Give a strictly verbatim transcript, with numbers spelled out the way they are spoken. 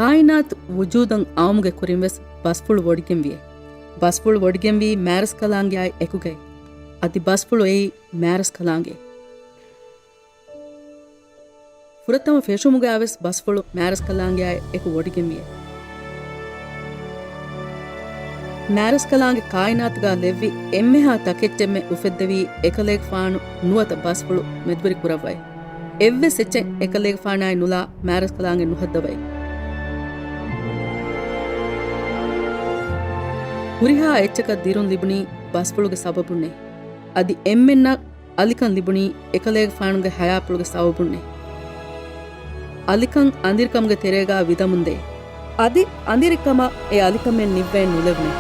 ކާއިނާތު ވުޖޫދަށް އައުމުގެ ކުރިން ވެސް ބަސްފުޅު ވޮޑިގެންވިއޭ. ބަސްފުޅު ވޮޑިގެންވީ މާރަސްކަލާނގެއާއި އެކުގައި. އަދި ބަސްފުޅު އެއީ މާރަސްކަލާނގެ. ފުރަތަމަ ފެށުމުގައި ވެސް ބަސްފުޅު މާރަސްކަލާނގެއާއި އެކު ވޮޑިގެންވިއޭ. މާރަސްކަލާނގެ ކާއިނާތުގަ ލެއްވި އެންމެހާ ތަކެއްޗެއްމެ އުފެއްދެވީ އެކަލޭގެފާނު ނުވަތަ ބަސްފުޅު މެދުވެރި ކުރައްވައި. އެއްވެސް އެއްޗެއް އެކަލޭގެފާނާއި ނުލާ މާރަސްކަލާނގެ ނުހައްދަވައި. ހުރިހާ އެއްޗަކަށް ދިރުން ލިބުނީ ބަސްފުޅުގެ ސަބަބުންނޭ. އަދި އެންމެންނަށް އަލިކަން ލިބުނީ އެކަލޭގެފާނުގެ ހަޔާތްޕުޅުގެ ސަބަބުންނޭ. އަލިކަން އަނދިރިކަމުގެ ތެރޭގަ ވިދަމުންދޭ. އަދި އަނދިރިކަމަށް އެ އަލިކަމެއް ނިއްވައެއް ނުލެވުނޭ.